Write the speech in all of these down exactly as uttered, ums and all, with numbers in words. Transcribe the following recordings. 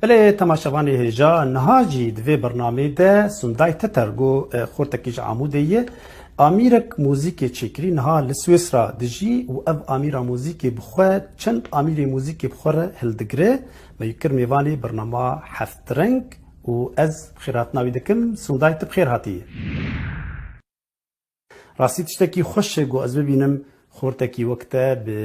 Belê temaşevanê hêja, niha jî di vê bernameyê de Sunday Teter ku, e, xortekî ji Amûdê ye, amîrek muzîkê çêkirî niha li Swêsra dijî û ev amîra muzîkê bi xwe çend amîrê muzîkê bi xwe re hildigire. Me kir mêvanê bernama Heft Reng û ez xêrhatina wî dikim. Sunday, tu bi xêr hatiyî. Rastî tiştekî xweş e ku ez bibînim xortekî wek te bi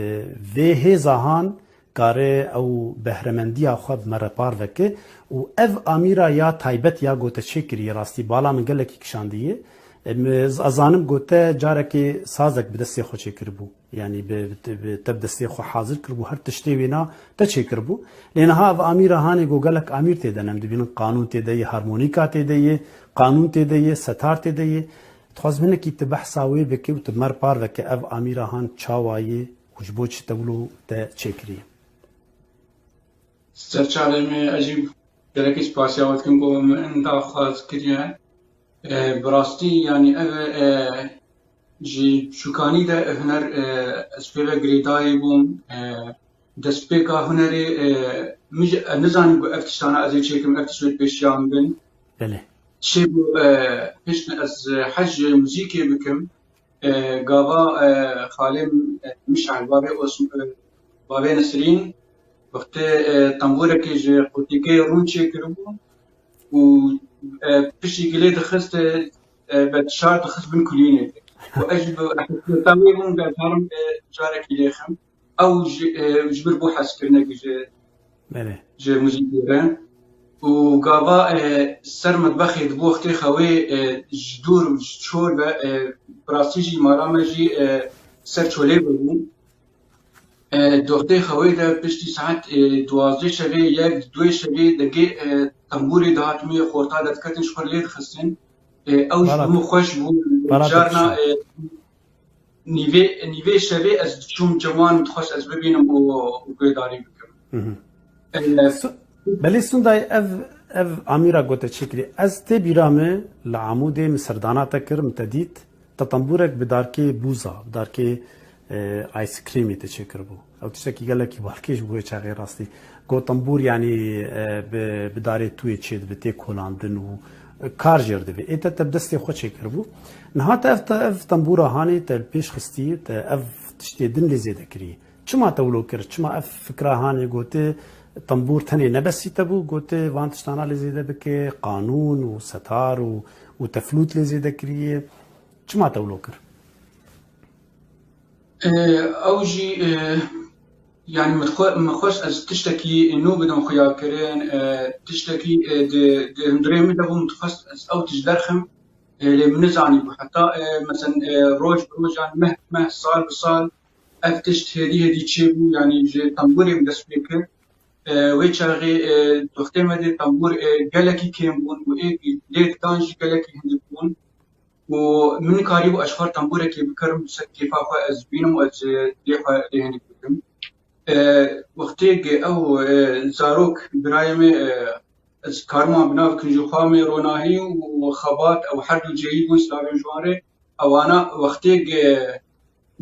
vê hêza han kare ew behremendiya xwe bi me re parve ke û ev amîra ya taybet ya ku te çêkiriye, rastî bala min gelekî kişandiye. Em, ez zanim ku te carekê sazek bi destê xwe çêkiribû. Yanî bi, bi, bi te bi destê xwe hazir kiribû, her tiştê wêna te çêkiribû. Lê niha ev amîra hanê ku gelek amîr tê de ne, em dibînin qanûn tê de ye, harmonîka tê de ye, qanûn tê de ye, setar tê de ye. Dixwazim hinekî tu behsa wê bike û tu mer parve ke ev amîra han çawa ye û ji bo çi te wilo te çêkiriye. Serçavê me, ez jî gelekî spasiya we dikim ku min daxwaz kiriye. E, bi rastî, yanî ev, e, ji çûkanî de huner, e, ez pê ve girêdayî bûm. E, destpêka hunerê, e, min jî, e, nizanî ku ev tiştana ez ê çêkim, ev tişt wê pêşiya min bin. Belê. Çêbû, e, pişt ez hej muzîkê bikim. E, gava, e, xalê min, e, Mişal, bavê Osm-, e, bavê Nesrîn, wextê, e, tembûrekê ji qutîkê rûn çêkiribû û, e, piştî gilê dixist, e, e, be şar dixist bin kulînê. Û ez ji bi hesreta wê bûm, be karim, e, carekî lêxim. Ew ji, e, ji bir bû hezkirinekî ji Belê. Ji muzîkê re. Û gava, e, ser metbexê dibû wextê xewê, e, ji dûr, ji çor ve, e, bi rastî jî mala me jî, e, ser çolê ve bû. E, di wextê xewê de piştî saet, e, duwazdeh şevê, yek, duê şevê dengê, e, tembûrê dihat min xorta derdiketin, ji xwe lê dixistin. E, ew jî Bala bi min xweş bû. Bala te Carna, kişand. E, Nîvê, nîvê şevê ez diçûm ciwan dixwest ez bibînim û, û guhdarî bikim. Mhm. E, Su-, Belê Sunday, ev, ev amîra gote çêkirî. Ez tê bîra min li Amûdê min serdana te kir, min te dît. Te tembûrek bi darkê bûza, bi darkê, e, ice creamê te çêkiribû. Ew tiştekî gelekî balkêş bû wê çaxê rastî. Got tembûr, yanî, e, bi, bi darê tûyê çêdibe, tê kolandin û, e, kar jê re divê. Ê te, te bi destê xwe çêkiribû. Niha te ev, te ev tembûra hanê te li pêş xistî, te ev tiştê din lê zêde kirî. Çima te wilo kir? Çima ev fikra hanê gotê tembûr tenê nebesî te bû, gotê van tiştana lê zêde bike, qanûn û setar û, û te flût lê zêde kiriye? Çima te wilo kir? E, ew jî, e, yanî min xwe, min xwest ez tiştekî nû bidim xuyakirin, e, tiştekî, e, di, di hundirê min de bû, min dixwest ez ew tişt derxim, e, lê min nizanîbû. Heta, e, mesen, e, roj bi rojan, meh bi meh, sal bi sal, ev tişt hêdî hêdî çêbû, yanî ji tembûrê min dest pê kir. E, wê çaxê, e, wextê me dê tembûr, e, gelekî kêm bûn û ê lê didan jî gelekî hindik bûn. Û min nikarîbû ez xwe tembûrekê bikarim, bi ser kêfa xwe ez bînim û ez, e, lê xwe lê hinek bikim. E, wextê ku ew, e, zarok, birayê me, e, ez karima bi nav bikim ji xwe me ronahî û xebat, ew her du cêyî bûn, silavên ji wan re. Ewana wextê ku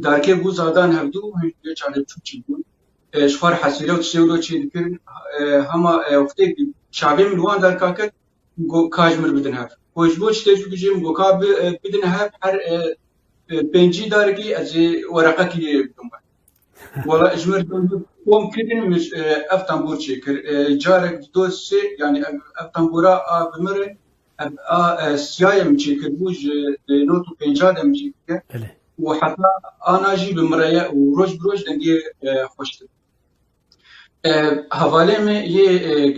darkê bûza dan hevdû, hin vê çaxê biçûk çi bûn. E, ji xwe re hesîre û tiştê wilo çê dikir. E, hema, e, wextê ku çavê min li wan darka ket, Go, ka ji min bidin hev. Go, ji bo çi tê çi bikujê min? Go, ka bi, e, bidin hev, her, e, e, pêncî darekî ez ê wereqekî bidim we. Wala ji min re kom kirin, min, e, ev tembûr çêkir. E, carek di do sê, yanî ev, ev tembûra a bi min re, ev a, e, siyaye min çêkir bû, ji, e, not û pênca de min çêkir. Belê. Û heta ana jî bi min re ye û roj bi roj dengê, e, xweş dibin. E, hevalê me yê,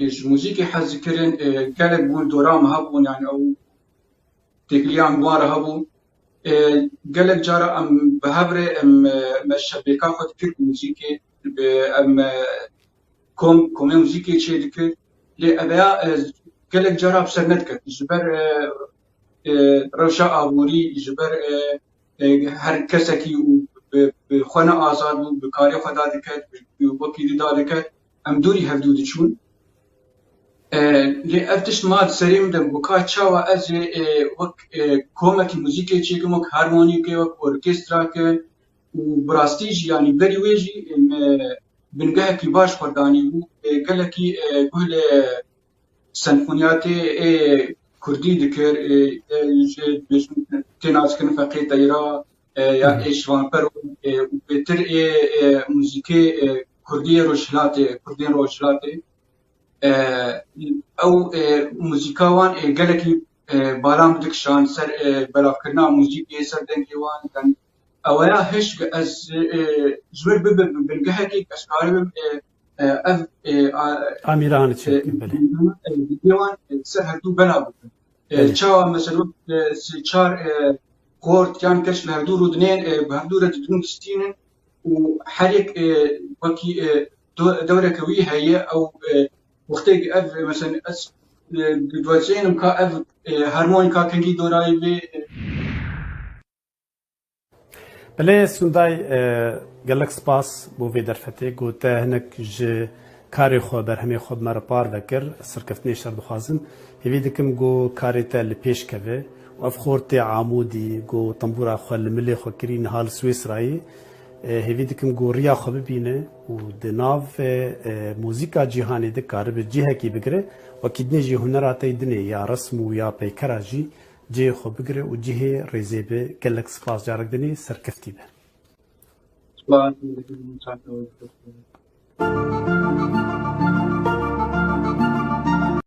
e, ji muzîkê hez dikirin, e, gelek bûn dora me hebûn, yani ew têkiliya min wan re hebû. E, gelek cara em bi hev re em, e, me şebêka xwe dikir muzîkê, bi em, e, kom, komê muzîkê çê dikir. Lê eveya, e, gelek cara bi ser nediket. Ji ber, e, e, rewşa aborî, ji ber, e, e, her kesekî û bi, bi xwe ne azad bû, bi karê xwe dadiket, bi, bi wekî dî dadiket, em dûrî hevdû diçûn. E, lê ev tişt ma di serê min de bû, ka çawa ez ê, e, wek, e, komekî muzîkê çêkim, wek harmonîke, wek orkestrake û bi rastî jî, yanî berî wê jî, e, me bingehekî baş xwe danî bû. E, gelekî, e, guh lê senfoniyatê ê kurdî dikir, ê, ê, ji, tê naskirin Feqê Teyra, ê, ya ê Şivan Pero, ê, û bêtir ê, ê, muzîkê, ê, kurdî yê Rojhilatê, kurdên Rojhilatê. Ê, ew, ê, muzîka wan, ê, gelekî, ê, balam dikişand ser, ê, belavkirina muzîkê, ser dengê wan. Eweya hişk ez, ê, ji wir bibe bingehekî ez karibim, ê, ê, ev, ê, a, Amîran ê, çêkin, belê. Ê, dengê wan, ê, ser herdû belav bikin. Ê, Belê. Çawa mesela, ê, sê çar, ê, xort yan keç li herdû rûdinên, ê, bi herdû re didin distînin û her yek, ê, wekî, ê, do-, dewreke wî heye ew, ê, wextê ev, ê, mesela ez, ê, dibezênim ka ev, ê, harmonika kengî dorayî vê, ê, Belê Sunday, e, gelek spas bo vê derfetê. Got te hinek ji karê xwe, berhemê xwe bi me re parve kir. Serkeftinê ji te re dixwazim. Hêvî dikim ku karê te li pêş keve. Û ev xortê Amûdî ku tembûra xwe li milê xwe kirî niha li Swîsrayê. E, hêvî dikim ku riya xwe bibîne û di nav, e, e, muzîka cîhanê de karibe cihekî bigire. Wekî dinê jî hunera te yê dinê ya resm û ya peykera jî cihê xwe bigire û cihê rêzê be. Gelek spas, carek dinê serkeftî be. Spas.